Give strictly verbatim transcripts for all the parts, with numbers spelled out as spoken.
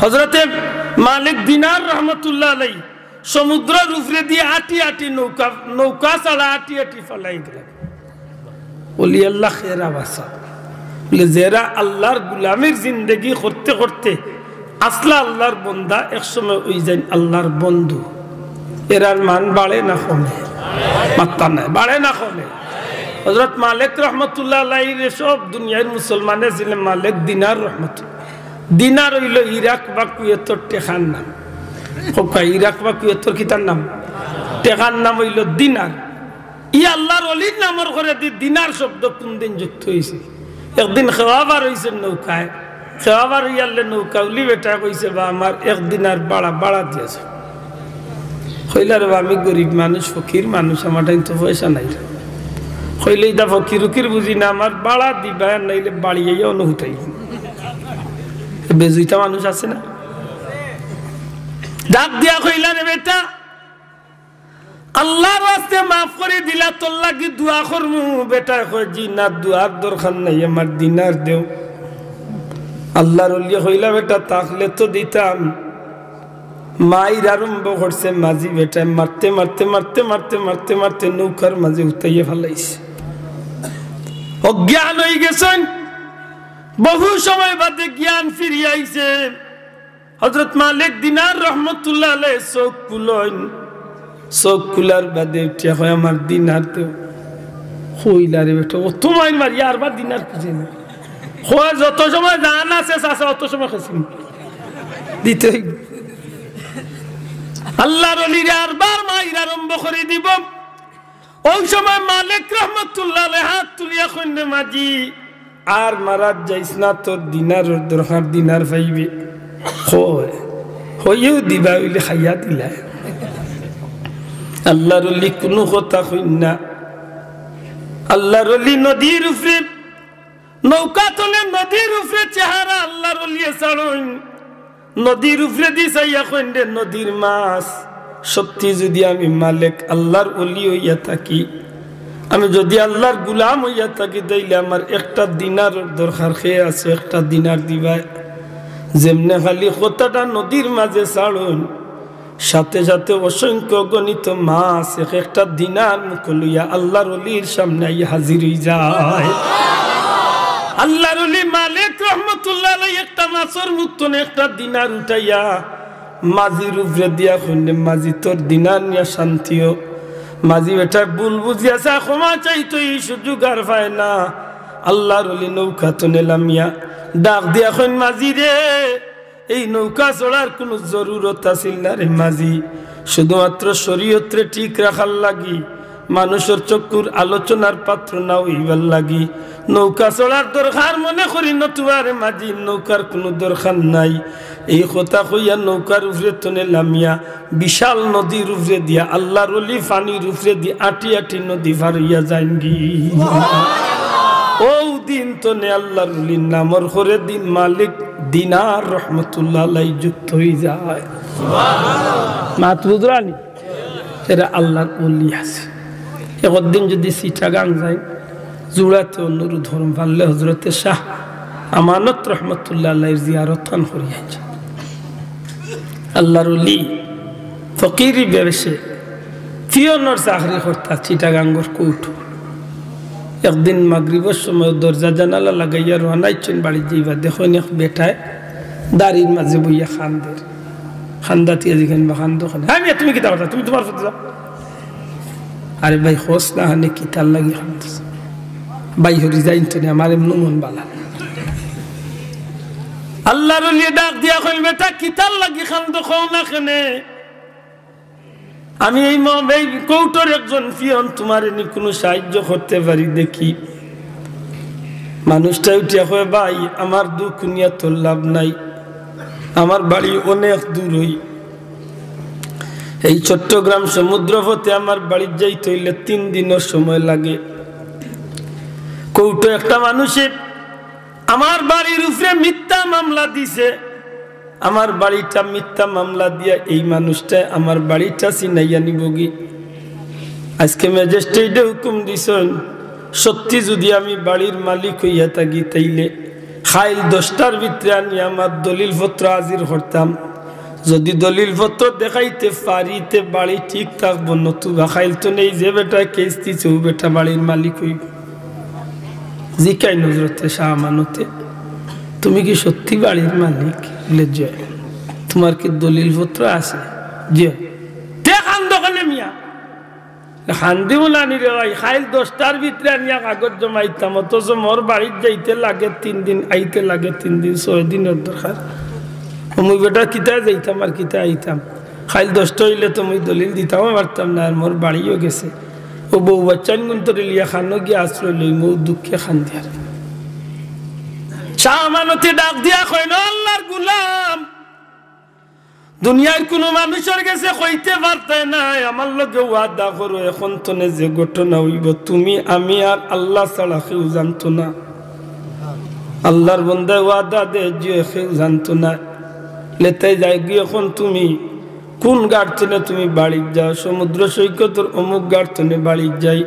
হযরতে মালিক দিনার রহমতুল্লাহ আলাইহি সমুদ্রর উপরেদি আটি আটি নৌকা, নৌকা ছাড়া আটি আটি ফালাই দিলা। অলি আল্লাহ খেরা বাসা। বলে, যেরা আল্লাহর গুলামির জিন্দেগি করতে করতে আসলা আল্লাহর বন্দা, এক সময় অইযাইন আল্লাহর বন্ধু। এরার মান বাড়ে না কমে? মাত্তা নাই, বাড়ে না কমে? হযরত মালিক রহমতুল্লাহ আলাইহিরে সব দুনিয়ার মুসলমানে চিনে মালিক দিনার রহমতুল্লাহ। দিনার অইলো ইরাক বা কুয়েতর টেকার নাম। কউক্কা, ইরাক বা কুয়েতর কিতার নাম? টেকার নাম অইলো দিনার। ই আল্লাহর অলির নামর করেদি দিনার শব্দ কুনদিন যুক্ত অইছে? একদিন খেওয়া বার অইছে নৌকায়, খেওয়া বার অইয়ারলে নৌকাউলি বেটায় কইছে, "বা আমার এক দিনার ভাড়া, ভাড়া দিয়া যাও।" কইলা, "রে বা, আমি গরিব মানুষ, ফকির মানুষ, আমার টাইম তো পয়সা নাই।" কইলে, "ইতা ফকির উকির বুঝি না, আমার ভাড়া দিবা, আর নাইলে বাড়ি আইয়া অনো হুতাই।" বেজুইতা মানুষ আছে না? ডাক দিয়া কইলা, "রে বেটা, আল্লাহর ওয়াস্তে মাফ করি দিলা, তোর লাগি দোয়া করমু।" বেটায় কয়, "জি না, দোয়ার দরকার নাই, আমার দিনার দেও।" আল্লাহর অলিয়ে কইলা, "বেটা, থাকলে তো দিতাম।" মাইর আরম্ভ করছে মাঝি বেটায়, মারতে, মারতে, মারতে, মারতে, মারতে, মারতে নৌকার মাঝে উঠাইয়া ফালাইছে। অজ্ঞান অইগেছইন। বহু সময় বাদে জ্ঞান ফিরিয়া আইছে। হযরত মালিক দিনার রহমতুল্লাহ আলাইহি চউখ খুলইন। চউখ খুলার বাদে উঠিয়া কয়, "আমার দিনার দেও।" কইলা, "রে বেটা, অত মাইর মারি, আরবার দিনার খুঁজে না।" কয়, "যত সময় জান আছে, চাচা, অত সময় খেছি।" দিতে অইবো। আল্লাহর অলিরে আরবার মাইর আরম্ভ করি দিবো। অউ সময় মালিক রহমতুল্লাহ আলাইহি হাত তুলিয়া কইন, "রে মাঝি, আর মারাত যাইস না, তোর দিনারর দরকার, দিনার পাইবে।" কয়, "কইও দিবা, অইলে খাইয়া দিলায়।" আল্লাহর অলি কুনু কথা কইন না। আল্লাহর অলি নদীর উপরে, নৌকা তলে নদীর উপরে চেহারা আল্লাহর অলিয়ে ছাড়ইন। নদীর উপরেদি চাইয়া কইন, "রে নদীর মাছ, সত্যি যুদি আমি মালিক আল্লাহর অলি অইয়া থাকি, আমি যুদি আল্লাহর গুলাম অইয়া থাকি, তাইলে আমার একটা দিনারর দরকার, কে আছে একটা দিনার দিবায়?" যেমনে খালি কথাটা নদীর মাঝে ছাড়ইন, সাথে সাথে অসংখ্য অগণিত মাছ এক একটা দিনার মুখো লইয়া আল্লাহর অলির সামনে আইয়া হাজির অইযায়। আল্লাহর অলি মালিক রহমতুল্লাহ আলাইহি একটা মাছর মুখ তনে একটা দিনার উঠাইয়া মাঝির উপরে দিয়া কইন, "মাঝি, তোর দিনার নিয়া শান্তি অউক।" মাঝি বেটায় ভুল বুঝিয়া চায়, ক্ষমা চাইতো, ই সুযোগ আর পায় না। আল্লাহর অলি নৌকা তনে লামিয়া ডাক দিয়া কইন, "মাঝি রে, এই নৌকা চড়ার কুনু জরুরত আছিল না রে মাঝি, শুধুমাত্র শরীয়তরে ঠিক রাখার লাগি, মানুষর চক্ষুর আলোচনার পাত্র না অইবার লাগি। নৌকা চড়ার দরকার মনে করি না তুমারে মাঝি, নৌকার কুনু দরকার নাই।" এই কথা কইয়া নৌকার উপরে তনে লামিয়া বিশাল নদীর উপরে দিয়া আল্লাহর অলি পানির উপরেদি আটি আটি নদী পার অইয়া যাইনগি। অউ দিন তনে আল্লাহর অলির নামর করেদি মালিক দিনার রহমতুল্লাহ আলাইহি যুক্ত অইযায়। মাত বুঝরানি? এরা আল্লাহর অলি আছে। একদিন যুদি চিটাগাং যাইন, জুড়াতে অনুরোধ করমু, পারলে হজরতে শাহ আমানত রহমতুল্লাহ আলাইহির জিয়ারতখান করি আইন। আল্লাহর অলি ফকিরি বেশে পিয়নর চাকরি করতা চিটাগাঙ্গর কোর্টো। একদিন মাগরিবর সময় দরজা জানালা লাগাইয়া রওয়ানা অইছইন বাড়িত যাইবা, দেখইন এক বেটায় দাড়ির মাঝে বইয়া কান্দের। কান্দাত ইয়া জিগাইন বা কান্দো কেনে? "হে মিয়া, তুমি কিতা করতায়? তুমি তুমার পথে যাও।" "আরে ভাই, কছ না কেনে কিতার লাগি কান্দছ?" ভাই হরি যাইন তো নি, আমার এমনে মন বালা। আল্লাহর অলিয়ে ডাক দিয়া কইন, "বেটা, কিতার লাগি কান্দো, কও না কেনে?" "আমি এই ম-, এই কোর্টর একজন পিয়ন, তুমারে নি কুনু সাহায্য করতে পারি দেখি।" মানুষটায় উঠিয়া কয়, "ভাই, আমার দুখ হুনিয়া তোর লাভ নাই, আমার বাড়ি অনেক দূর অই। এই চট্টগ্রাম সমুদ্র পথে আমার বাড়িত যাইতে অইলে তিন দিনর সময় লাগে। কোর্টো একটা মানুষে আমার বাড়ির উপরে মিথ্যা মামলা দিছে, আমার বাড়িটা মিথ্যা মামলা দিয়া এই মানুষটায় আমার বাড়িটা ছিনাইয়া নিবোগি। আজকে ম্যাজিস্ট্রেটে হুকুম দিছইন, সত্যি যুদি আমি বাড়ির মালিক অইয়া থাকি, তাইলে কাইল দশটার ভিতরে আনি আমার দলিলপত্র হাজির করতাম। যদি দলিলপত্র দেখাইতে পারি, তে বাড়ি ঠিক থাকবো, নতুবা কাইল তো নেই যে বেটা কেস দিছে, ও বেটা বাড়ির মালিক অইবো। জিকাইন হজরতে শাহ আমানতে, "তুমি কি সত্যি বাড়ির মালিক?" বলে, "জি।" "তোমার কি দলিলপত্র আছে?" "জি।" "তে কান্দো কেনে মিয়া?" "কান্দিমু না নি রে ভাই, কাইল দশটার ভিতরে আনিয়া কাগজ জমাইতাম, অথচ মোর বাড়িত যাইতে লাগে তিন দিন, আইতে লাগে তিন দিন, ছয় দিনর দরকার। অমুক বেটা কিতায় যাইতাম আর কিতায় আইতাম? কাইল দশটা অইলে তো মুই দলিল দিতামও পারতাম না, আর মোর বাড়িও গেছে। ও বউ বাচ্চাইন গুনতরে লিয়া কানো গিয়া আশ্রয় লইমু, দুঃখে কান্দিয়ার।" শাহ আমানতে ডাক দিয়া কইন, "আল্লাহর গুলাম, দুনিয়ার কুনু মানুষর গেছে কইতে পারতায় নায়, আমার লগে ওয়াদা করো, এখন তনে যে ঘটনা অইবো, তুমি, আমি আর আল্লাহ ছাড়া কেউ জানতো না। আল্লাহর বন্দায় ওয়াদা দে যে কেউ জানতো না।" লেতাই যাই গিয়ে, "এখন তুমি কুন ঘাট তনে তুমি বাড়িত যাও?" "সমুদ্র সৈকতর অমুক ঘাট তনে বাড়িত যাই,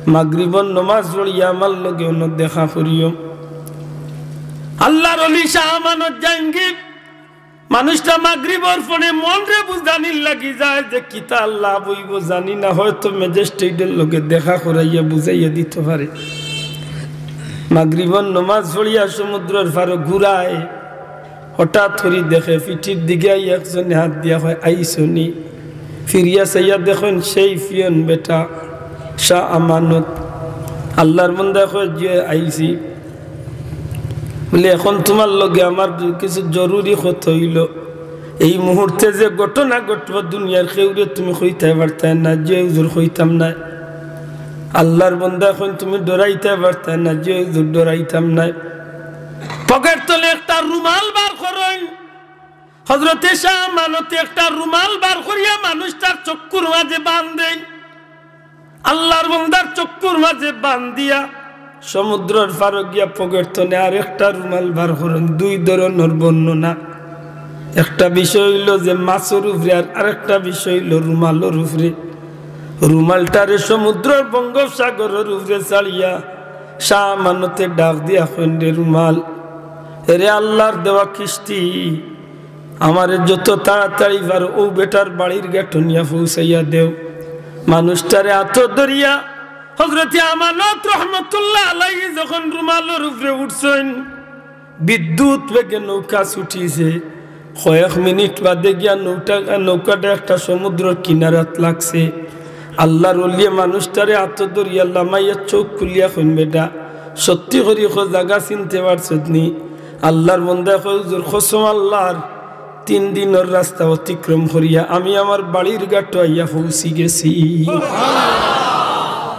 মাগরিবর নমাজ পড়িয়া আমার লগে অনো দেখা করিও।" আল্লাহর অলি শাহ আমানত যাইনগি। মানুষটা মাগরিবর পরে মনরে বুঝানির লাগি যায় যে কিতা লাভ অইবো জানি না, হয়তো ম্যাজিস্ট্রেটর লগে দেখা করাইয়া বুঝাইয়া দিতো পারে। মাগরিবর নমাজ পড়িয়া সমুদ্রর পারো ঘুরায়, হঠাৎ করি দেখে পিঠির দিকে আই একজনে হাত দিয়া কয়, "আইছো নি?" ফিরিয়া চাইয়া দেখইন সেই পিয়ন বেটা শাহ আমানত। আল্লাহর বন্দায় কয়, "জি, আইছি।" বলে, "এখন তোমার লগে আমার কিছু জরুরি কথা অইলো। এই মুহূর্তে যে ঘটনা ঘটবো, দুনিয়ার কেউরে তুমি কইতায় পারতায় না।" "জি হুজুর, কইতাম নায়।" আল্লাহর বন্দায় কইন, "তুমি ডরাইতায় পারতায় না?" "জি হুজুর, ডরাইতাম নায়।" পকেট তনে একটা রুমাল বার করইন। হজরতে শাহ আমানতে একটা রুমাল বার করিয়া মানুষটার চক্ষুর মাঝে বান দেইন। আল্লাহর বন্দার চক্ষুর মাঝে বান দিয়া সমুদ্রর পারো গিয়া পকেট তনে আরেকটা রুমাল বার করইন। দুই ধরনর বর্ণনা। একটা বিষয় অইলো যে মাছর উপরে, আর আরেকটা বিষয় অইলো রুমালর উপরে। রুমালটারে সমুদ্রর বঙ্গোপসাগরর উপরে ছাড়িয়া শাহ আমানতে ডাক দিয়া কইন, "রে রুমাল, এরে আল্লাহর দেওয়া কিস্তি, আমারে যত তাড়াতাড়ি পারো অউ বেটার বাড়ির ঘাটো নিয়া পৌঁছাইয়া দেও।" মানুষটারে আতো ধরিয়া হজরতে আমানত রহমতুল্লাহ আলাইহি যখন রুমালর উপরে উঠছইন, বিদ্যুৎ বেগে নৌকা ছুটিছে। কয়েক মিনিট বাদে গিয়া নৌকা, নৌকাটা একটা সমুদ্রর কিনারাত লাগছে। আল্লাহর অলিয়ে মানুষটারে আতো ধরিয়া লামাইয়া চোখ খুলিয়া কইন, "বেটা, সত্যি করি ক, জাগা চিনতে পারছত নি?" আল্লাহর বন্দায় কয়, "হুজুর, কসম আল্লাহর, তিন দিনর রাস্তা অতিক্রম করিয়া আমি আমার বাড়ির ঘাটো আইয়া পৌঁছি গেছি।"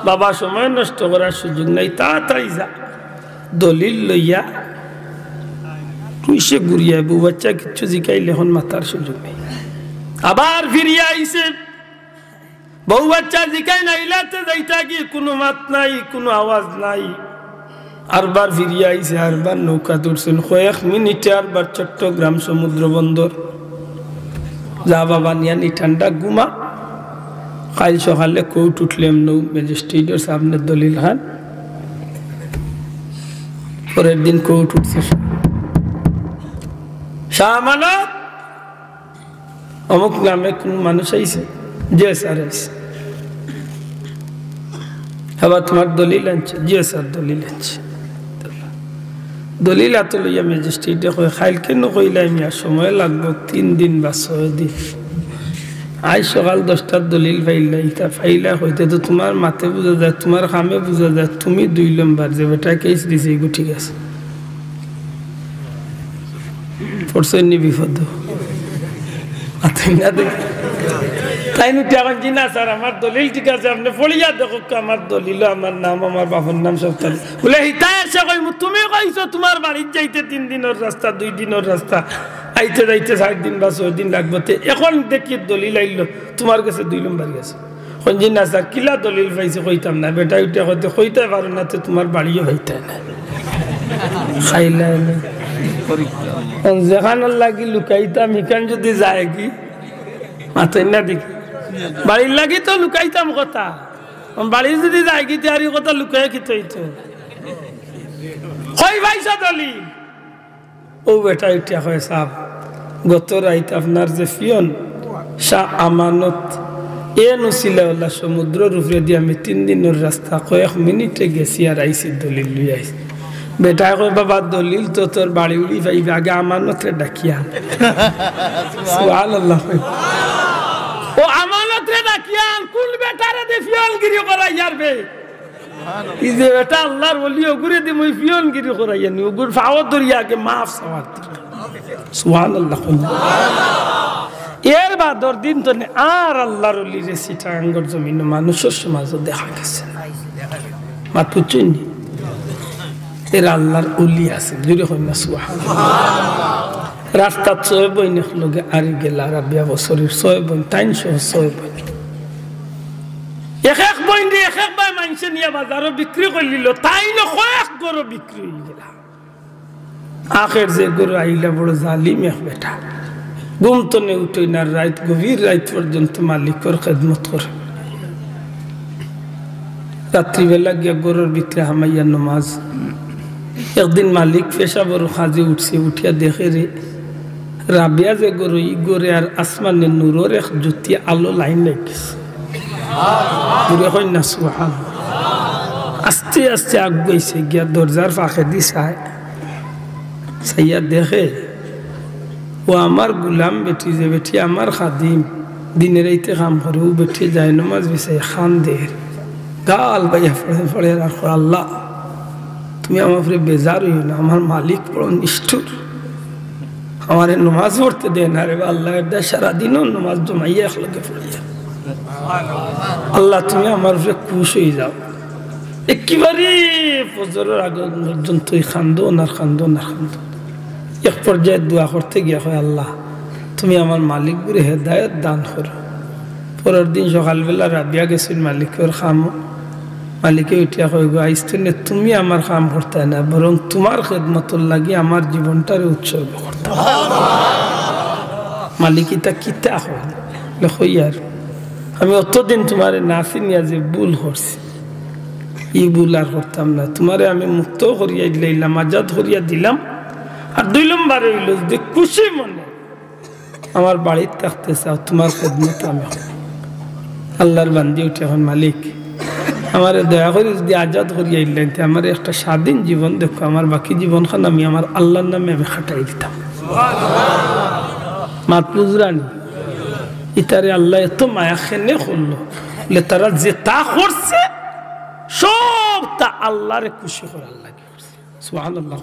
বাবা, সময় নষ্ট করার সুযোগ নাই, তাড়াতাড়ি যা। দলিল লইয়া পুলিশে ঘুরিয়া বউ বাচ্চা কিচ্ছু জিকাইলে এখন মাতার সুযোগ নাই। আবার ফিরিয়া আইছে, বউ বাচ্চা জিকাইন, "আইলাতে যাইতা কি?" কুনু মাত নাই, কুনু আওয়াজ নাই। আরবার ফিরিয়া আইছে, আরবার নৌকা ধরছইন। কয়েক মিনিটে আরবার চট্টগ্রাম সমুদ্র বন্দর। "যা বাবা, নিয়া নি ঠান্ডা ঘুমা, কাইল সকালে কোর্ট উঠলে এমনেউ ম্যাজিস্ট্রেটর সামনে দলিল খান।" পরের দিন কোর্ট উঠছে। "শাহ আমানত, অমুক নামে কুনু মানুষ আইছে?" "জি স্যার, আইছে।" "আবার তোমার দলিল আনছে?" "জি স্যার, দলিল আনছে।" দলিল আতো লইয়া ম্যাজিস্ট্রেটে কয়, "কাইল কেনে কইলায় মিয়া, সময় লাগবো তিন দিন বা ছয় দিন। আইজ সকাল দশটার দলিল পাইলায়, ইতা পাইলায় কইতে তো তোমার মাতে বুঝা যায়, তোমার কামে বুঝা যায়, তুমি দুই নম্বর, যে বেটায় কেস দিছে, ইগু ঠিক আছে।" পড়ছইন নি বিপদ? মাতইন না দেখি। তাইন উঠিয়া কইন, "জি না স্যার, আমার দলিল ঠিক আছে, আপনে পড়িয়া দেখউক্কা, আমার দলিলো আমার নাম, আমার বাপর নাম সব তার।" বলে, "হিতায় এসে কইমু, তুমি কইছো তোমার বাড়িত যাইতে তিন দিনর রাস্তা, দুই দিনর রাস্তা, আইতে যাইতে চাইর দিন বা ছয় দিন লাগবো, তে এখন দেখি দলিল আইলো, তোমার গেছে দুই নম্বর গেছে।" কইন, "জি না স্যার, কিলা দলিল পাইছি কইতাম না।" বেটায় উঠিয়া কইতে, "কইতায় পারো না, তে তোমার বাড়িও পাইতায় না।" খাইলায় না। অন যেখানর লাগি লুকাইতাম, হিখান যদি যায়গি, মাতইন না দেখি। বাড়ির লাগি তো লুকাইতাম কথা। অন বাড়ি যদি যায়গি, তে আর ই কথা লুকাইয়া কিতা অইতো? কই পাইছো দলিল? ও বেটা উঠিয়া কয়, "সাব, গত রাইত আপনার যে পিয়ন শাহ আমানত, এন উছিলায় অলা সমুদ্রর উপরেদি আমি তিন দিনর রাস্তা কয়েক মিনিটে গেছি আর আইছি, দলিল লইয়া আইছি।" বেটায় কয়, "বাবা, দলিল তো তোর বাড়ি উড়ি পাইবে, আগে আমানতরে ডাকিয়া আন।" সুবহানাল্লাহ। ও আমানতরে ডাকিয়া আন, কোন বেটারে দি পিয়নগিরি করাইয়ার বে? ই যে বেটা আল্লার ওলি, ওগুরে দি মুই পিয়নগিরি করাইয়ার নি, ওগুর পাও ধরিয়া আগে মাফ চাওয়ার দরকার। সুবহানাল্লাহ। এর বাদর দিন তনে আর আল্লার ওলিরে চিটাগাঙ্গর জমিনো মানুষর সমাজো দেখা গেছে না। মাত বুঝছইন নি? এরা আল্লার ওলি আছে, জোরে কইন না সুবহানাল্লাহ। রাস্তাত ছয় বইন একলগে আরি গেলা, রাবিয়া বসরির ছয় বইন, তাইন সহ ছয় বইন। এক এক বইনরে এক এক বায় মানষে নিয়া বাজারো বিক্রি করিলিলো, তাইনও কয়েক ঘরো বিক্রি অইগেলা। আখের যে ঘরো আইলা, বড় জালিম এক বেটা, ঘুম তনে উঠইন না, রাইত গভীর রাইত পর্যন্ত মালিকর খেদমত করে। রাত্রিবেলা গিয়া ঘরর ভিতরে হামাইয়া নমাজ। একদিন মালিক পেশাবর কাজে উঠছে, উঠিয়া দেখে রে, রাবিয়া যে ঘরো, ই ঘরে আর আসমানে নূরর এক জ্যোতি আলো লাইন লাগিছে। জোরে কইন না সুবহানাল্লাহ। আস্তে আস্তে আগুয়াইছে, গিয়া দরজার ফাঁকেদি চায়, চাইয়া দেখে, ও আমার গুলাম বেটি, যে বেটি আমার খাদিম, দিনে রাইতে কাম করে, ও বেটি যায় নমাজ বিছাই কান্দের, গাল বাইয়া পড়ে, পড়ে আর কয়, "আল্লাহ, তুমি আমার উপরে বেজার অইও না, আমার মালিক বড় নিষ্ঠুর, আমারে নমাজ পড়তে দেয় না রে বা আল্লাহ, এর দায় সারাদিনও নমাজ জমাইয়া একলগে পড়িয়া, আল্লাহ, তুমি আমার উপরে খুশ অই যাও।" একেবারে ফজরর আগ পর্যন্ত ই কান্দন আর কান্দন আর কান্দন। এক পর্যায়ে দোয়া করতে গিয়া কয়, "আল্লাহ, তুমি আমার মালিকগুরে হেদায়েত দান করো।" পরের দিন সকালবেলা রাবিয়া গেছইন মালিকর কামো। মালিকে উঠিয়া কয়, "গো, আইজ তনে তুমি আমার কাম করতায় না, বরং তুমার খেদমতর লাগি আমার জীবনটারে উৎসর্গ করতাম।" মালিক ইতা কিতা কয়? বলে, "কই আর, আমি অতদিন তুমারে না চিনিয়া যে ভুল করছি, ই ভুল আর করতাম না। তুমারে আমি মুক্ত করিয়া দিলাইলাম, আজাদ করিয়া দিলাম। আর দুই নম্বরে অইলো, যদি খুশি মনে আমার বাড়িত থাকতে চাও, তুমার খেদমত আমি করমু।" আল্লার বান্দি উঠিয়া কয়, "মালিক, আমারে দয়া করি যদি আজাদ করিয়া দিলাইন, তে আমারে একটা স্বাধীন জীবন দেখাও, আমার বাকি জীবনখান আমি আমার আল্লার নামে আমি খাটাই দিতাম।" মাত বুঝরা নি? ইতারে আল্লায় এত মায়া কেনে করলো, বলে তারা যেতা করছে, সবতা আল্লারে খুশি করার লাগি করছে। সুবহানাল্লাহ।